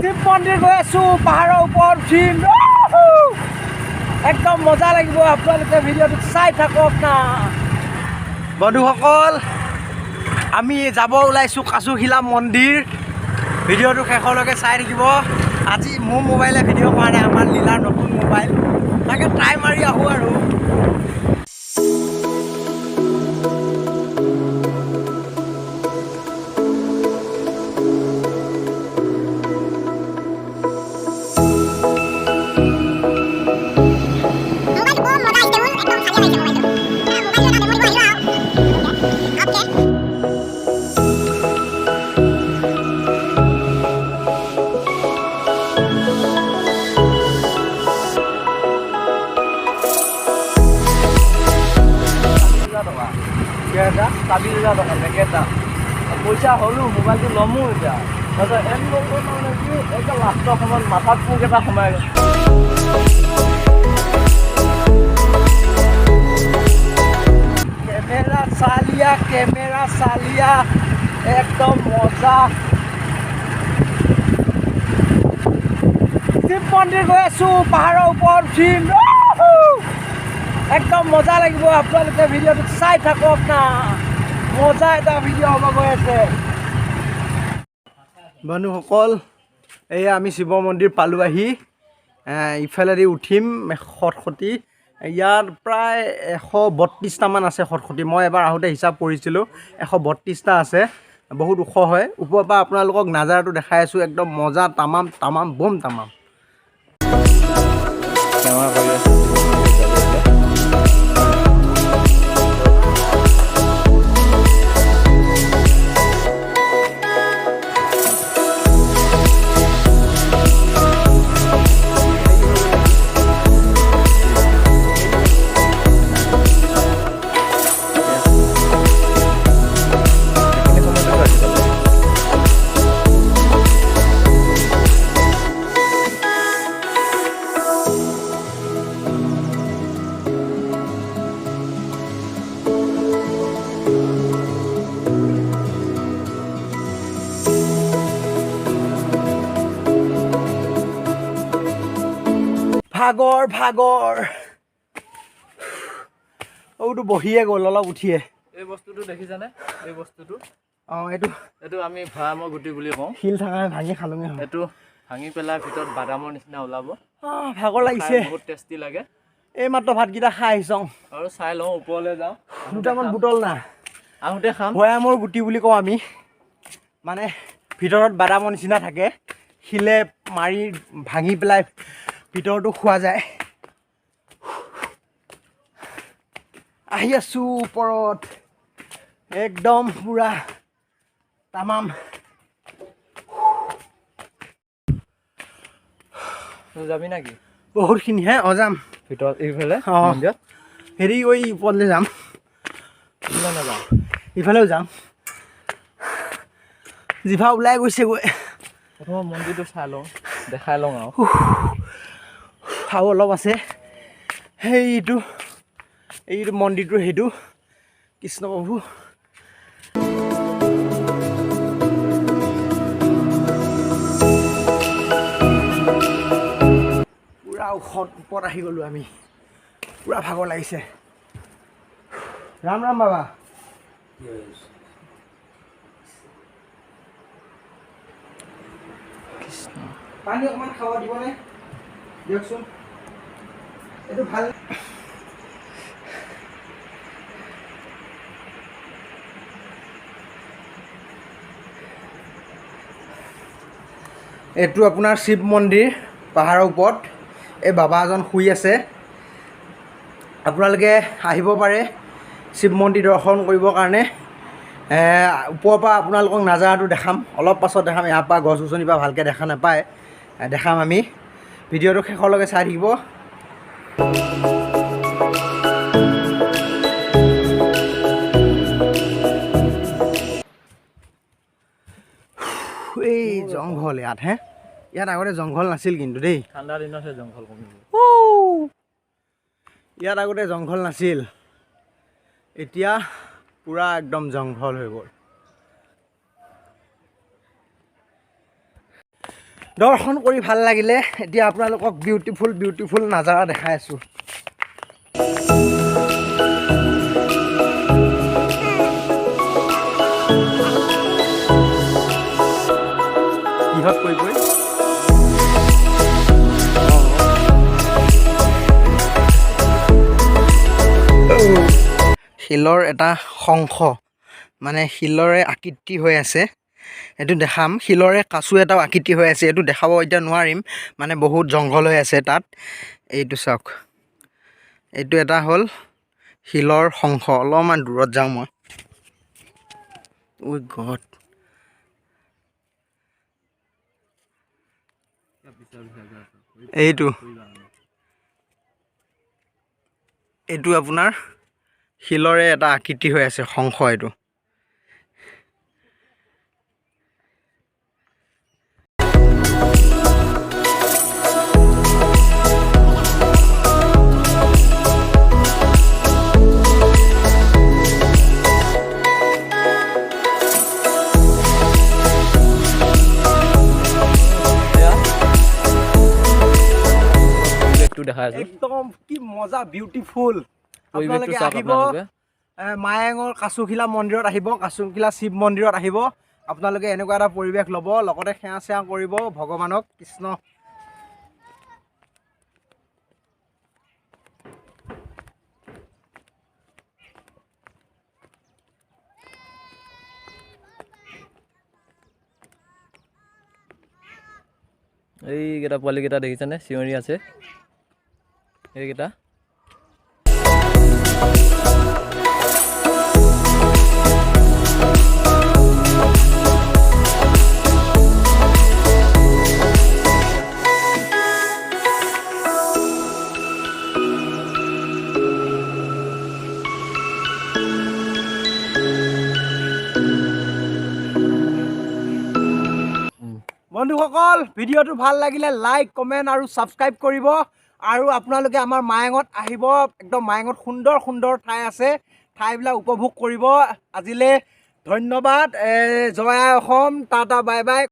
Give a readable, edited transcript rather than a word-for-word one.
শিৱ মন্দিৰ গৈ আছোঁ, পাহাৰৰ ওপৰত উঠিম। একদম মজা লাগিব, আপোনালোকে ভিডিঅ'টো চাই থাকক না। বন্ধুসকল, আমি যাব ওলাইছোঁ কাছুশিলা মন্দিৰ। ভিডিঅ'টো শেষলৈকে চাই থাকিব। আজি মোৰ মোবাইলে ভিডিঅ' কৰা নাই, আমাৰ লীলাৰ নতুন মোবাইল, তাকে ট্ৰাই মাৰি আহোঁ আৰু। মোবাইলটো বৰ মজা আহিছে মোৰ, একদম চালিয়া আহিছে মোবাইলটো। মোবাইলটো এটা ডেমো দিব আহিলো আৰু। অ'কে। টকা 26,000 টকা পেকেট। পইচা হ'লো, মোবাইলটো ল'মো এতিয়া। তাৰপিছত এন মানে কি, একদম লাষ্টৰ সময়ত মাথাত পোক এটা সোমাই গ'ল। কেমেৰা চালিয়া, কেমেৰা চালিয়া, একদম মজা। শিৱ মন্দিৰ গৈ আছোঁ, পাহাৰৰ ওপৰত উঠিম। একদম মজা লাগিব, আপোনালোকে ভিডিঅ'টো চাই থাকক না। মজা এটা ভিডিঅ' হ'ব গৈ আছে। বন্ধুসকল, এয়া আমি শিৱ মন্দিৰ পালোঁ আহি। ইফালেদি উঠিম খটখটি। ইয়াত প্ৰায় 132টামান আছে খটখটি। মই এবাৰ আহোঁতে হিচাপ কৰিছিলোঁ, 132টা আছে। বহুত ওখ হয়। ওপৰৰ পৰা আপোনালোকক নাজাৰাটো দেখাই আছোঁ, একদম মজা, তামাম তামাম বম তামাম। সেৱা কৰি আছোঁ। ভাগৰ ভাগৰ, ঔটো বহিয়ে গ'ল অলপ উঠিয়ে। এই বস্তুটো দেখিছানে? এই বস্তুটো? অঁ, এইটো। এইটো আমি ভৈয়ামৰ গুটি বুলি কওঁ। শিল থকা ভাঙি খালোঙে হয়। এইটো ভাঙি পেলাই ভিতৰত বাদামৰ নিচিনা ওলাব। অঁ, ভাগৰ লাগিছে। খাই বহুত টেষ্টি লাগে। এই মাত্ৰ ভাতকেইটা খাই আহিছোঁ। আৰু চাই লওঁ, ওপৰলৈ যাওঁ। দুটামান বুটল না। আহোঁতে খাম। ভৈয়ামৰ গুটি বুলি কওঁ আমি, মানে ভিতৰত বাদামৰ নিচিনা থাকে। শিলে মাৰি ভাঙি পেলাই ভিতৰতো খোৱা যায়। আহি আছোঁ ওপৰত, একদম পূৰা তামাম। যাবি নেকি? বহুতখিনি হে। অঁ, যাম। ভিতৰত এইফালে? অঁ। মন্দিৰত? হেৰি কৰি ওপৰলৈ যাম। ইফালে নাযাওঁ? ইফালেও যাম। জিভা ওলাই গৈছেগৈ। প্ৰথমে মন্দিৰটো চাই লওঁ, দেখাই লওঁ আৰু। আৰু অলপ আছে। সেইটো এইটো মন্দিৰটোৰ সেইটো কৃষ্ণ প্ৰভু। পূৰা ওখত ওপৰত আহি গ'লোঁ আমি। পূৰা ভাগৰ লাগিছে। ৰাম ৰাম বাবা। কৃষ্ণ। পানী অকণমান খাব দিবনে? দিয়কচোন। এইটো ভাল। এইটো আপোনাৰ শিৱ মন্দিৰ, পাহাৰৰ ওপৰত এই বাবা এজন শুই আছে। আপোনালোকে আহিব পাৰে শিৱ মন্দিৰ দৰ্শন কৰিবৰ কাৰণে। ওপৰৰ পৰা আপোনালোকক নাজাৰাটো দেখাম, অলপ পাছত দেখাম। ইয়াৰ পৰা গছ গছনিৰ পৰা ভালকৈ দেখা নাপায়। দেখাম আমি। ভিডিঅ'টো শেষলৈকে চাই থাকিব। এই জংঘল ইয়াত হে, ইয়াত আগতে জংঘল নাছিল কিন্তু দেই। ঠাণ্ডা দিনতহে জংঘল কমিব। ইয়াত আগতে জংঘল নাছিল, এতিয়া পূৰা একদম জংঘল হৈ গ'ল। দৰ্শন কৰি ভাল লাগিলে। এতিয়া আপোনালোকক বিউটিফুল বিউটিফুল নাজাৰা দেখাই আছোঁ। কিহত কৈ কৈ শিলৰ এটা শংখ, মানে শিলৰে আকৃতি হৈ আছে, এইটো দেখাম। শিলৰে কাচু এটাও আকৃতি হৈ আছে, এইটো দেখাব এতিয়া নোৱাৰিম, মানে বহুত জংঘল হৈ আছে তাত। এইটো চাওক, এইটো এটা হ'ল শিলৰ শংখ। অলপমান দূৰত যাওঁ মই। ঐ গড, এইটো এইটো আপোনাৰ শিলৰে এটা আকৃতি হৈ আছে শংখ এইটো। পৰিৱেশটো দেখাই আছোঁ। একদম কি মজা, বিউটিফুল। পৰিৱেশটো আপোনালোকে চাওক আহিব আপোনালোকে। মায়েঙৰ কাচুখিলা মন্দিৰত আহিব, কাচুখিলা শিৱ মন্দিৰত আহিব। আপোনালোকে এনেকুৱা এটা পৰিৱেশ ল'ব, লগতে সেৱা চেৱা কৰিব ভগৱানক, কৃষ্ণ। এইকেইটা পোৱালিকেইটা দেখিছেনে চিঞৰি আছে এইকেইটা। বন্ধুসকল, ভিডিঅ'টো ভাল লাগিলে লাইক, কমেণ্ট আৰু ছাবস্ক্ৰাইব কৰিব। আৰু আপোনালোকে আমাৰ মায়েঙত আহিব, একদম মায়েঙত সুন্দৰ সুন্দৰ ঠাই আছে, ঠাইবিলাক উপভোগ কৰিব। আজিলৈ ধন্যবাদ। জয় আই অসম, টাটা, বাই বাই।